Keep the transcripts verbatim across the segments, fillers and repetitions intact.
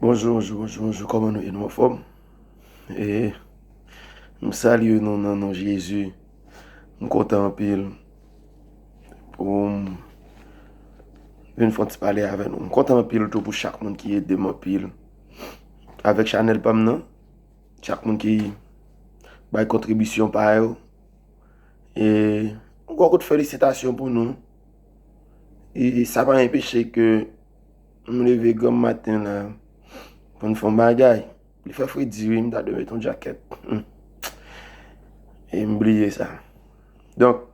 Bonjou, bonjou, bonjou, bonjou. Kòman nou ye? Nou anfòm? E m salye nou nan non Jezi. M kontan anpil pou m vin fè yon ti pale avè nou. M kontan anpil tou pou chak moun ki ede m anpil avèk chanèl pa m nan. Chak moun ki bay kontribisyon pa yo. E yon gwo kout felisitasyon pou nou. E sa pa enpeche ke m leve granm maten la pou n fè yon bagay. Li fè fredi wi, m ta dwe met yon djakèt. Hmm. E m bliye sa. Donk,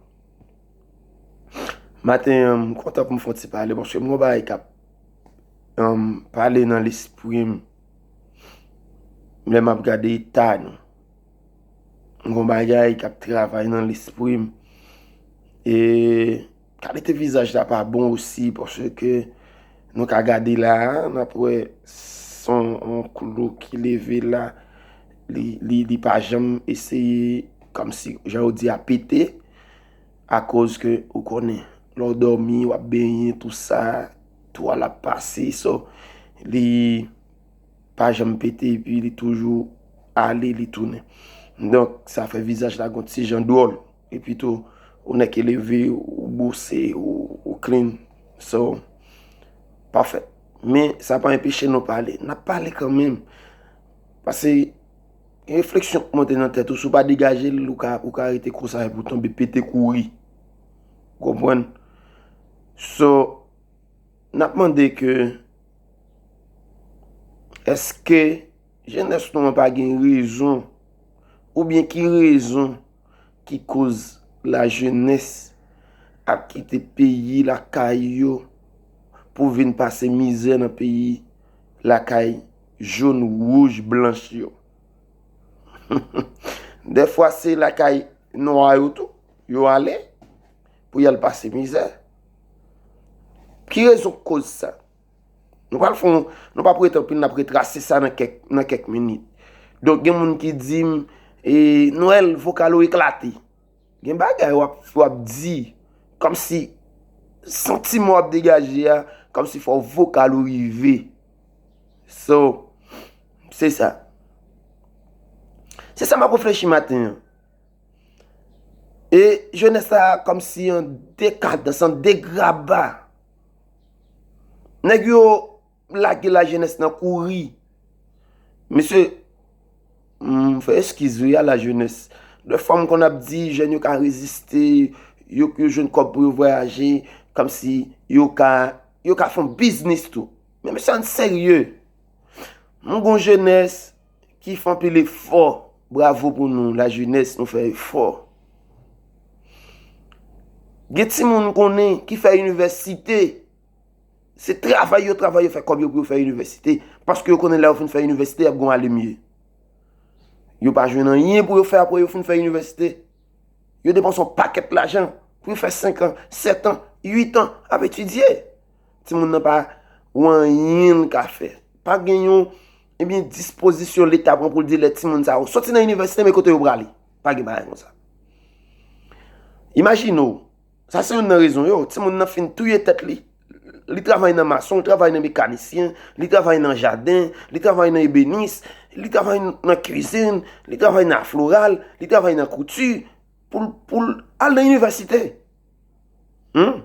maten an, m kontan pou m fè yon ti pale, paske m gon bagay k ap, um, pale nan lespri m lè m ap gade eta nou. M gon bagay k ap travay nan lespri m. E kalite vizaj la pa bon osi, paske nou ka gade la, n ap wè s on, on klou ki leve la, li, li, li pa janm eseye, kòmsi, jan yo di a, pete, akoz ke ou konnen, lè w dòmi, w ap benyen, tou sa, twal ap pase, so, li pa janm pete, epi li toujou ale, li tounen. Donk, sa fè vizaj la gon ti jan dwòl. Epi tou, ou nèk e leve, ou bwose, ou, ou clean. So, pafè. Men, sa pa enpeche nou pale. N ap pale kanmenm. Paske, gen refleksyon k monte nan tèt ou, si w pa degaje l, ou ka, ou ka rete konsa, epi w tonbe pete kouri. Ou konprann? So, n ap mande ke, èske jenès nou an pa gen rezon, oubyen ki rezon ki koz lajenès ap kite peyi lakay yo pou vin pase mizè nan peyi lakay jòn, wouj, blanch yo? Dèfwa se lakay nwa yo tou, yo ale pou y al pase mizè. Ki rezon k koz sa? Nou pral fè yon, nou p ap rete anpil, n ap retrase sa nan kèk, nan kèk minit. Donk, gen moun ki di m, e, Noël, vokal ou eklate. Gen bagay w ap, w ap di, kòmsi santiman w ap degaje a, kòmsi fò vokal ou rive. So, se sa. Se sa m ap reflechi maten an. E jenès la kòmsi an dekadans, an degraba. Nèg yo lage lajenès nan kouri. Mesye, m fè eskiz wi a lajenès. Dèfwa m konn ap di jèn yo ka reziste, yo, yo jwenn kòb pou yo vwayaje, kòmsi yo ka, yo ka fè yon biznis tou. Men mesye, ann serye. M gon jenès ki fè anpil efò. Bravo pou nou, lajenès, nou fè efò. Gen timoun m konnen ki fè inivèsite. Se travay yo travay, yo fè kòb yo pou yo fè inivèsite. Paske yo konnen lè yo fin fè inivèsite, y ap gon ale mye. Yo pa jwenn anyen pou yo fè apre yo fin fè inivèsite. Yo depanse yon pakèt lajan pou yo fè senk an, sèt an, uit an ap etidye. Timoun nan pa wè anyen l ka fè. Pa gen yon, ebyen, dispozisyon Leta pran pou l di lè timoun sa yo soti nan inivèsite, men kote yo prale. Pa gen bagay konsa. Imajine w, sa se youn nan rezon yo. Timoun nan fin touye tèt li. Li travay nan mason, li travay nan mekanisyen, li travay nan jaden, li travay nan ebenis, li travay nan kwizin, li travay nan afloral, li travay nan kouti, pou l, pou l al nan inivèsite. Hmm?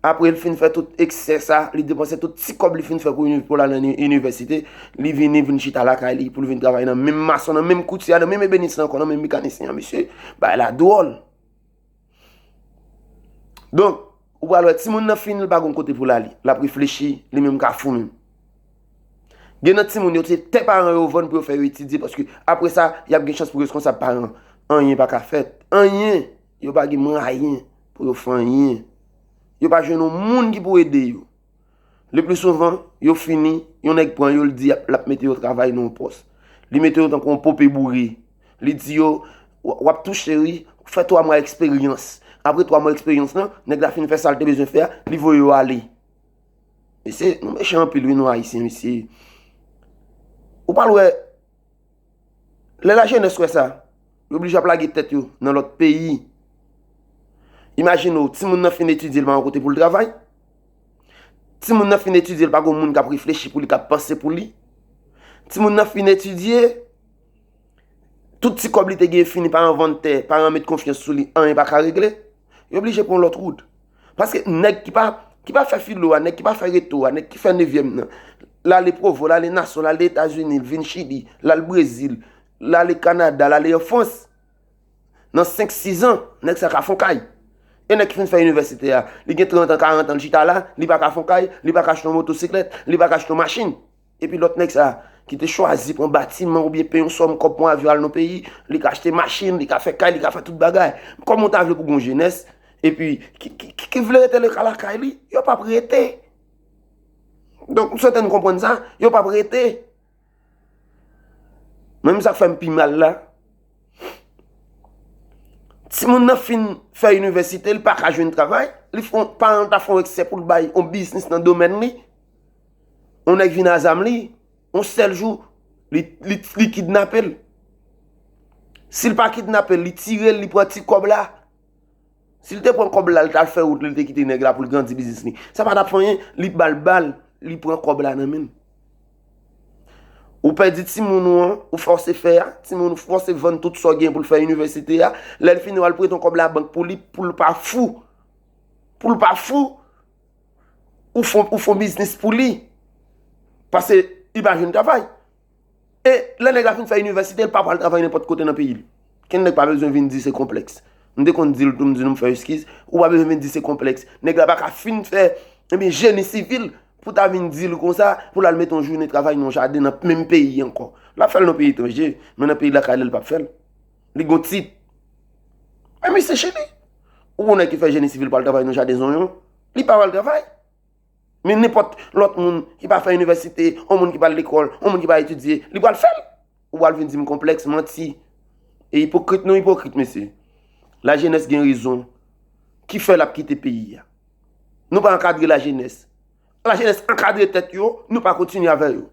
Apre l fin fè tout eksè sa, li depanse tout ti kòb li fin fè pou, pou l al nan inivèsite, li vini, vin chita lakay li, pou l vin travay nan menm mason, nan menm kouti a, nan menm ebenis la ankò, nan menm mekanisyen an, mesye, bagay la dwòl. Donk, ou pral wè timoun nan fini, li pa gon kote pou l ale. L ap reflechi, li menm kafou menm. Gen nan timoun yo, se tè paran yo vann pou yo fè yo etidye, paske apre sa, y ap gen chans pou responsab paran. Anyen pa ka fèt. Anyen. Yo pa gen mwayen pou yo fè anyen. Yo pa jwenn yon moun ki pou ede yo. Le pli souvan, yo fini, yon nèg pran yo, l di l ap mete yo travay nan yon pòs. Li mete yo tankou yon pope boure. Li di yo, w, w ap touche wi, fè twa mwa eksperyans. Apre twa mwa eksperyans lan, nèg la fin fè sa l te bezwen fè a, li voye yo ale. Mesye, nou mechan anpil wi, nou Ayisyen, mesye. Ou pral wè, lè lajenès wè sa, yo oblije ap lage tèt yo nan lòt peyi. Imajine w, timoun nan fin etidye, li pa gen kote pou l travay. Timoun nan fin etidye, li pa gen moun k ap reflechi pou li, k ap panse pou li. Timoun nan fin etidye, tout ti kòb li te gen fini, paran vann tè, paran met konfyans sou li, anyen pa ka regle. Yo blije pran lòt wout. Paske nèg ki pa, ki pa fè filo a, nèg ki pa fè reto a, nèg ki fè nevyèm nan, l ale Pwovo, l ale Nassau, l ale Etazini, l vin Chili, l al Brezil, l ale Kanada, l ale an Frans. Nan senk, sis an, nèg sa ka fè yon kay. E nèg ki fin fè inivèsite a, li gen trant an, karant an, l chita la, li pa ka fè yon kay, li pa ka achte yon motosiklèt, li pa ka achte yon machin. Epi lòt nèg sa, ki te chwazi pran batiman oubyen peye yon sòm kòb pou yon avyon al nan peyi, li ka achte machin, li ka fè kay, li ka fè tout bagay. Kòman w ta vle pou gen yon jenès, epi ki, ki, ki, ki vle rete le ka lakay li, yo p ap rete. Donk, m swete n konprann sa, yo p ap rete. Mwen menm sa k fè m pi mal la. Timoun nan fin fè inivèsite, li pa ka jwenn travay. Li fè yon, paran l ta fè yon eksè pou l bay yon biznis nan domèn li. Yon nèg vin a zam li, yon sèl jou, li, li, li kidnape l. Si l pa kidnape l, li tire l, li pran ti kòb la. Si l te pran kòb la, li t al fè wout li, li te kite nèg la pou l grandi biznis li. Sa pa t ap fè anyen, li ba l bal, li pran kòb la nan men l. Ou pèdi timoun ou an, ou fòse fè a, timoun ou fòse vann tout sa w gen pou l fè inivèsite a. Lè l fini, w al prete yon kòb labank pou li, pou l pa fou. Pou l pa fou, ou fè, ou fè yon biznis pou li. Paske li pa jwenn travay. E lè nèg la fin fè inivèsite, l pa pral travay nenpòt kote nan peyi l. Kenn nèg pa bezwen vin di se konplèks. M te konn di l tou, m di nou m fè eskiz. Ou pa bezwen vin di se konplèks. Nèg la pa ka fin fè, ebyen, jeni sivil pou ta vin di l konsa, pou l al mete yon jounen travay nan yon jaden nan menm peyi ankò. L ap fè l nan peyi etranje, men nan peyi lakay li, l p ap fè l. Li gon tit. Men misye chili. Ou konnen ki fè jeni sivil pral travay nan jaden zonyon? Li pa pral travay. Men nenpòt lòt moun ki pa fè inivèsite, yon moun ki pa al lekòl, yon moun ki pa etidye, li pral fè l. Ou pral vin di m konplèks, manti. E ipokrit, nou ipokrit, mesye. Lajenès gen rezon. Ki fè l ap kite peyi a? Nou pa ankadre lajenès. Lajenès ankadre tèt yo, nou pa kontinye avè yo.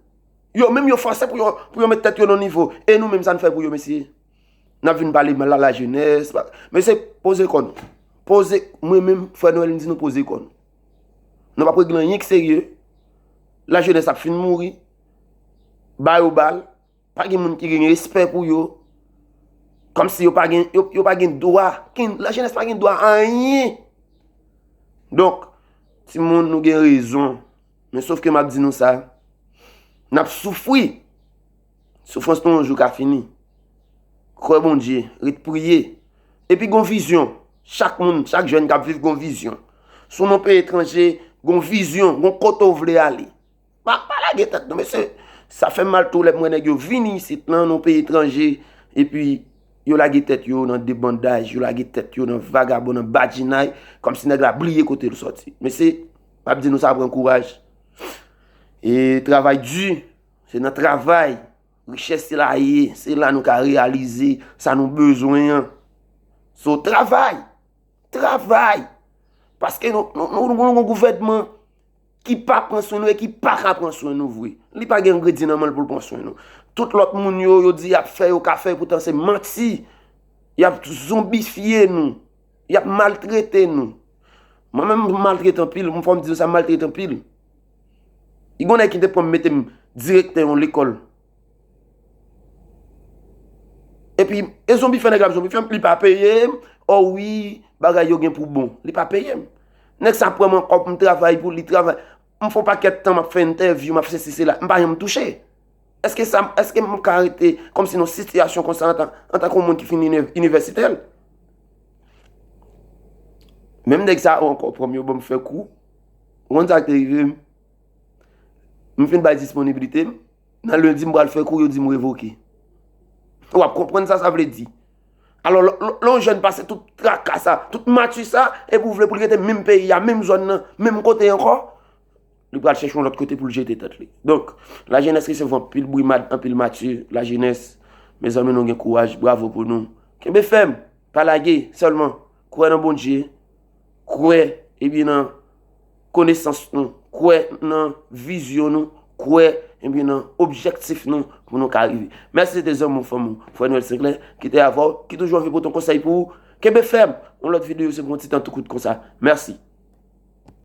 Yo menm yo fòse pou yo, pou yo met tèt yo nan nivo. E nou menm sa n fè pou yo, mesye? N ap vin pale mal a lajenès. Mesye, poze kò nou. Poze, mwen menm, Frè Noël, m di nou poze kò nou. Nou p ap regle anyen k serye. Lajenès ap fin mouri. Ba yo bal. Pa gen moun ki gen respè pou yo. Kòmsi yo pa gen, yo, yo pa gen dwa. Ken, lajenès pa gen dwa anyen. Donk, timoun, nou gen rezon. Men sof ke m ap di nou sa, n ap soufri. Soufrans nou yon jou ka fini. Kwè Bondye, ret priye. Epi gon vizyon. Chak moun, chak jèn k ap viv gon vizyon. Si w nan peyi etranje, gon vizyon, gon kote w vle ale. Pa, pa lage tèt nou, mesye. Sa fè m mal tou lè m wè nèg yo vini isit lan, nan peyi etranje, epi yo lage tèt yo nan debandaj, yo lage tèt yo nan vagabon, nan badjinay, kòmsi nèg la bliye kote l sòti. Mesye, m ap di nou sa, pran kouraj. E travay di, se nan travay richès la ye, se la nou ka reyalize sa nou bezwen an. So, travay! Travay! Paske nou, nou, nou, nou gon gouvènman ki pa pran swen nou e ki pa ka pran swen nou vre. Li pa gen engredyan nan men l pou l pran swen nou. Tout lòt moun yo, yo di y ap fè, yo ka fè, poutan se manti. Y ap zonbifye nou. Y ap maltrete nou. Mwen menm, m maltrete anpil. M fò m di nou sa, m maltrete anpil. Li gon nèg ki te pran m mete m direktè yon lekòl. Epi, e zonbi fè nèg la zonbi fè m, li pa peye m. O wi, bagay yo gen pou bon. Li pa peye m. Nèg sa pran m ankò pou m travay pou li, travay. M fè yon pakèt tan m ap fè entèvyou, m ap sesi sela. M pa janm touche. Èske sa, èske m ka rete kòmsi nan sitiyasyon konsa antan, antanke yon moun ki fin inivèsitè l? Menm nèg sa yo ankò pran m, yo ban m fè kou. Ou konn sa k te rive m? M fin bay disponiblite m. Nan lendi, m pral fè kou, yo di m revoke. W ap konprann sa sa vle di. Alò, lè, lè, lè yon jèn pase tout traka sa, tout mati sa, epi w vle pou l rete menm peyi a, menm zòn nan, menm kote ankò, li pral chèche yon lòt kote pou l jete tèt li. Donk, lajenès resevwa anpil brimad, anpil mati, lajenès, mezanmi, nou gen kouraj, bravo pou nou. Kenbe fèm, pa lage, sèlman, kwè nan Bondye, kwè, ebyen, nan konesans nou, kwè nan vizyon nou, kwè, ebyen, nan objektif nou pou nou ka rive. Mèsi, se te zanmi w, fanmi w, Frè Noël Sinclair, ki te avè w, ki toujou anvi pote yon konsèy pou ou. Kenbe fèm, yon lòt videyo, se pou yon ti tan tou kout konsa. Mèsi.